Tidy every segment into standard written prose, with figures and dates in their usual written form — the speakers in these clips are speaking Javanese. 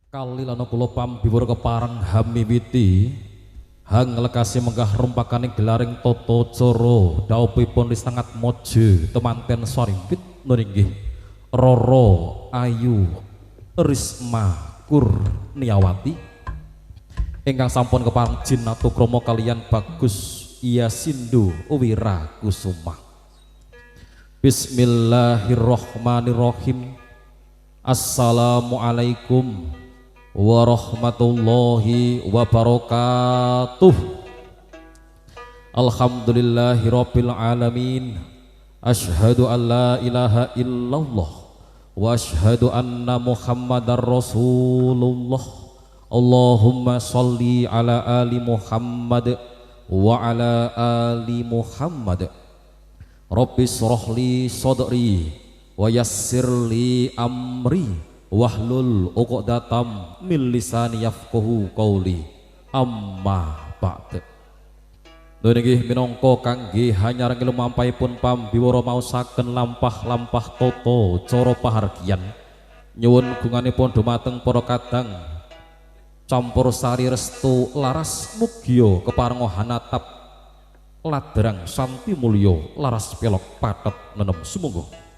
Kali lan kula pambiwara kepareng hamiwiti hang lekasi menggah rumpakaning gelaring tata cara dhaupipun sangat mojo temanten sarimbit nuringgih Roro Ayu Risma Kurniawati ingkang sampun kepareng jinatu krama kaliyan Bagus Yasindu Wirakusuma. Bismillahirrahmanirrahim. Assalamualaikum warahmatullahi wabarakatuh. Alhamdulillahirabbil alamin. Asyhadu an la ilaha illallah wa asyhadu anna Muhammadar Rasulullah. Allahumma sholli ala ali Muhammad wa ala ali Muhammad. Rabbi shrah li sadri wa yassir li amri wahlul uqdatam min lisani yafqahu qawli. Amma ba'd. Nuwun inggih minangka kangge hanyar lumampahipun pambiwara maosaken lampah-lampah tata cara pahargyan. Nyuwun gunganipun dumateng para kadang campur sari restu laras mugia keparenga hanatap ladrang santi mulya laras pelok pathet nenem sumangga.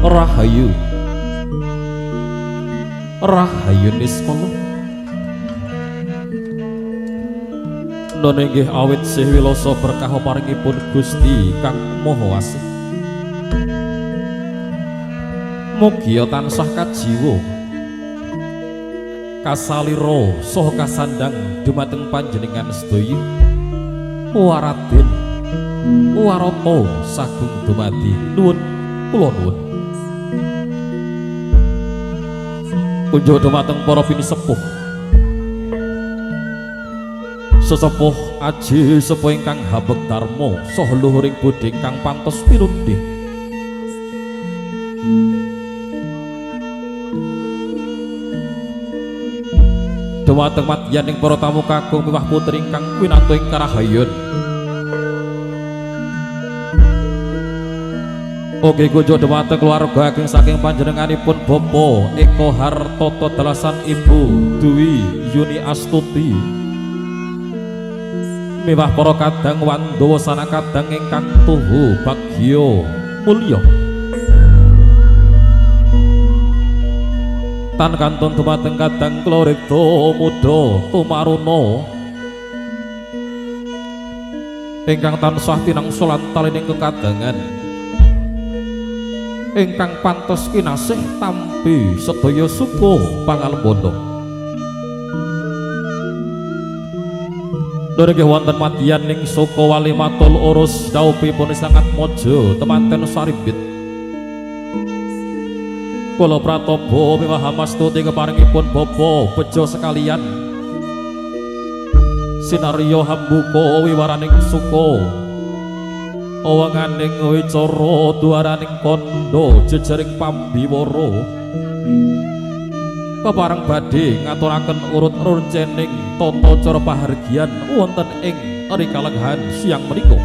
Rahayu Rahayu niskala nun inggih awit sih wilasa berkah paringipun Gusti Kang Maha Asih. Mugia tansah kajiwa kasalira saha kasandhang dumateng panjenengan sedaya waraden warata sagung dumadi. Nuwun kula nuwun. Kunjuk dumateng para pinisepuh sesepuh aji sepuh ingkang habek dharma saha luhuring budi ingkang pantes pinundhih. Dumateng madyaning para tamu kakung miwah putri ingkang winantu ing karahayun. Oke kunjuk dumateng keluarga ageng saking panjenenganipun Bapak Eko Hartoto dalasan Ibu Dwi Yuni Astuti miwah para kadang wandawa sanakadang ingkang tuhu bagya mulya. Tan kantun dumateng kadang kula muda tumaruna ingkang tansah tinangsa lan talining kekadangan ingkang pantes kinasih tampi sedaya suka pangalembana. Nggih wonten madyaning suka wali matul urus dhaupipun sangat mojo temanten sarimbit. Kula prataba miwah mastuti keparingipun Bapa bejo sekalian sinarya hambuka wiwaraning suka awenganing wicara duaraning kandha jejering pambiwara kepareng badhe ngaturaken urut runcening tata cara pahargyan wonten ing rikalenggahan siang menika.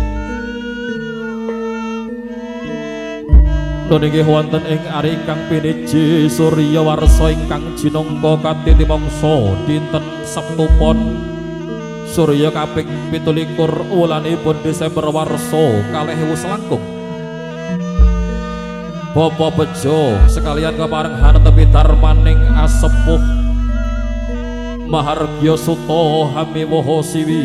Nun inggih wonten ing ari ingkang pineji surya warsa ingkang jinangka katiti mangsa dinten Sabtu Pon surya kaping 27 wulanipun Desember warsa 2000 selangkung. Bapak Bejo sekalian kepareng hanetepi darmaning asepuh Mahargya Suta Hamiwoho Siwi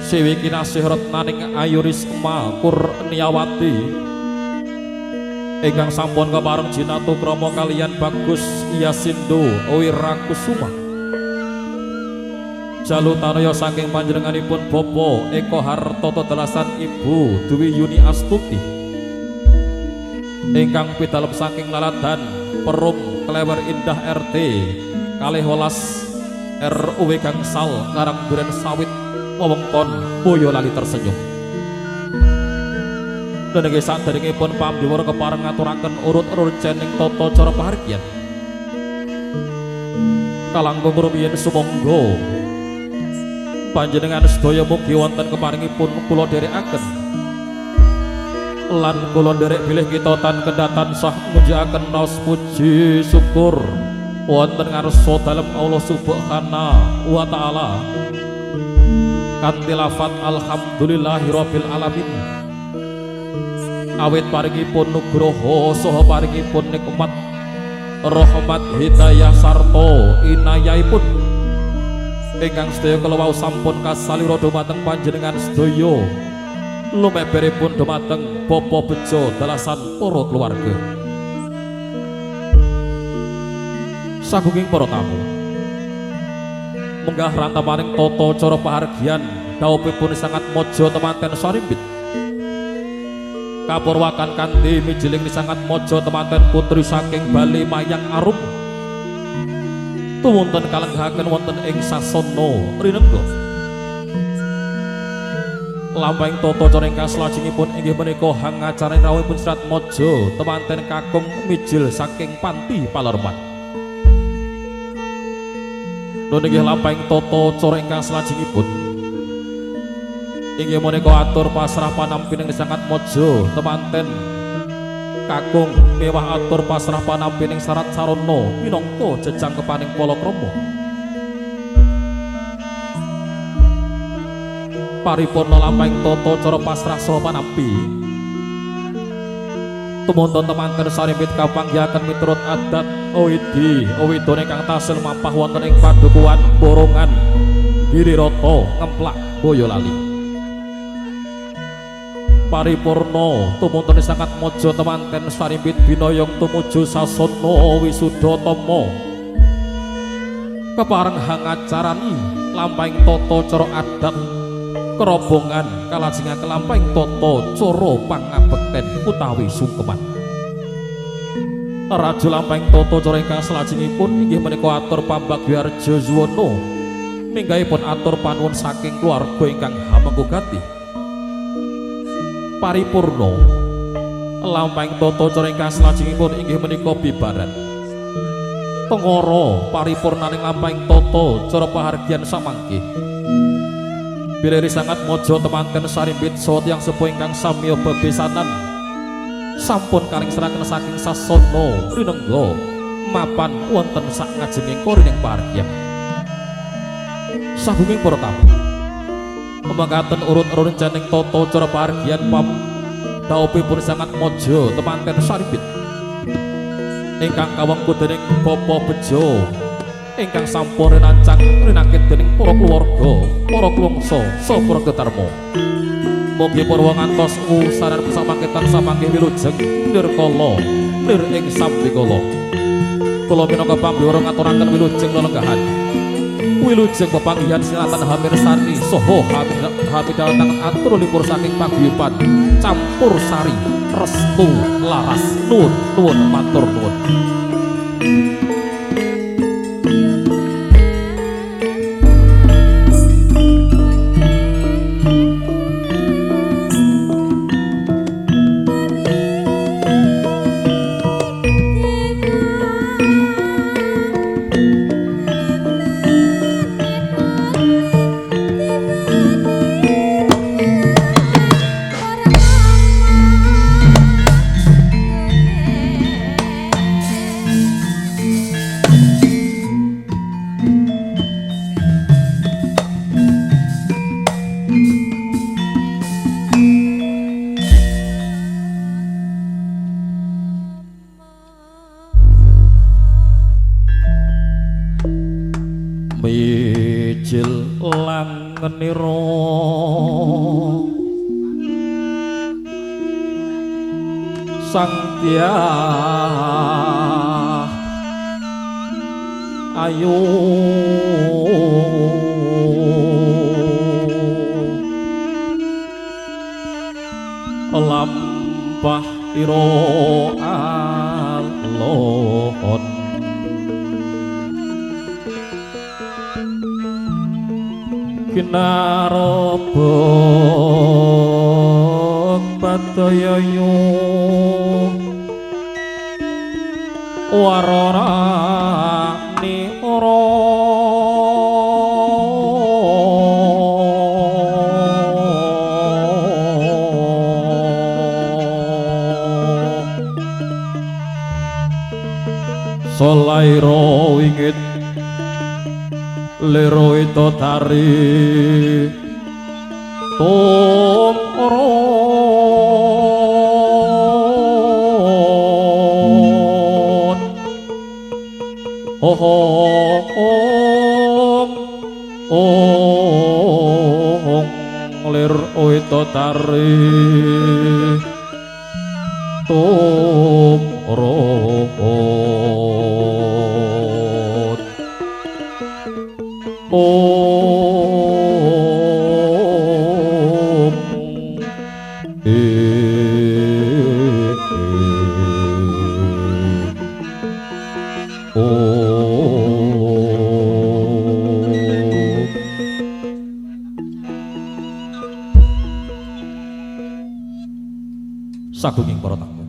Siwi kinasih retnaning Ayu Risma Kurniawati ingkang sampun kepareng jinatu krama kalian Bagus Yasindo Wirakusuma. Jalu tanaya saking panjenenganipun Bapak Eko Hartoto delasan Ibu Dwi Yuni Astuti ingkang pidalem saking Laladan Perum Klewer Indah RT 12 RW Gangsal Karangduren Sawit wewengkon Boyolali tersenyum. Dan nggih saderengipun pambiwara kepareng ngaturaken urut-urut cening tata cara pahargyan kalangkung rumiyin sumangga panjenengan sedaya mugi wonten keparingipun kula dherekaken lan kula nderek bilih kita tan kendhat tansah ngunjukaken raos puji syukur wonten ngarsa dalem Allah Subhanahu wa taala kanthi lafat alhamdulillahirabbil alamin. Awit paringipun nugroho saha paringipun nikmat rahmat hidayah sarta inayahipun ingkang sedaya kala wau sampun kasalira dumateng panjenengan sedaya lumeberipun dumateng Bapak Bejo dalasan para keluarga. Sagunging para tamu munggah rantapaning tata cara pahargyan dhaupipun sangat mojo temanten sarimbit kapurwakan kanthi mijiling sangat mojo temanten putri saking Bali Mayang Arum tuwonten kalenggahaken wonten ing sasana rinengga. Lampahing tata cara ingkang salajengipun inggih menika hangacarane rawuhipun Serat Mojo temanten kakung mijil saking Panti Palerman. Nun inggih lampahing tata cara ingkang salajengipun inggih menika atur pasrah panampining sangat mojo temanten kakung mewah atur pasrah panampining syarat sarana minangka jejangkepaning palakrama. Paripurna lampahing tata cara pasrah saha panampi tumunten temanten sarimbit kapanggihaken miturut adat owidi owidone kang tasil mapah wonten ing padukuhan Borongan Giriroto Ngemplak Boyolali. Paripurna tumunten sangat mojo temanten sarimbit binayong tumuju sasana wisuda tama kepareng hangacarani lampahing tata cara adat kerobongan kalajengaken lampahing tata cara pangabekten utawi sungkeman. Rajo lampahing tata cara ingkang salajengipun inggih menika atur pambagyaharja Zuwono minggahipun atur panuwun saking keluarga ingkang hamengku gati. Paripurna lampahing tata cara ingkang salajengipun inggih menika bibaran tengara paripurnaning lampahing tata cara pahargyan samangke bilih sangat mojo temanten sarimbit saha tiyang sepuh ingkang samiya bebesanan sampun kalingseraken saking sasana rinengga mapan wonten sak ngajenging korining pahargyan. Sagunging para tamu mekaten urut-urut cening tata cara pahargyan pam dhaupipun sangat mojo temanten sarimbit ingkang kawengku dening Bapak Bejo ingkang sampun renancang rinakit dening para keluarga, para klungsa, saha para kedarma. Mugi purwa ngantos wusaran samangketan samanggih wilujeng nirkala lir ing sambikala. Kula minangka pambiwara ngaturaken wilujeng lelenggahan. Wilujeng pepanggihan sinatan hamirsani saha hamidhatangan atur lipur saking paguyuban campur sari restu laras nuwun nuwun matur nuwun. Thank Ngenira sang Dyah Ayu lampah ira alon kinarebek badaya yu wararani ora solaira wingit lero ito tari tumrun oh oh lir ito tari tumrun Om Om. Sagunging para tamu.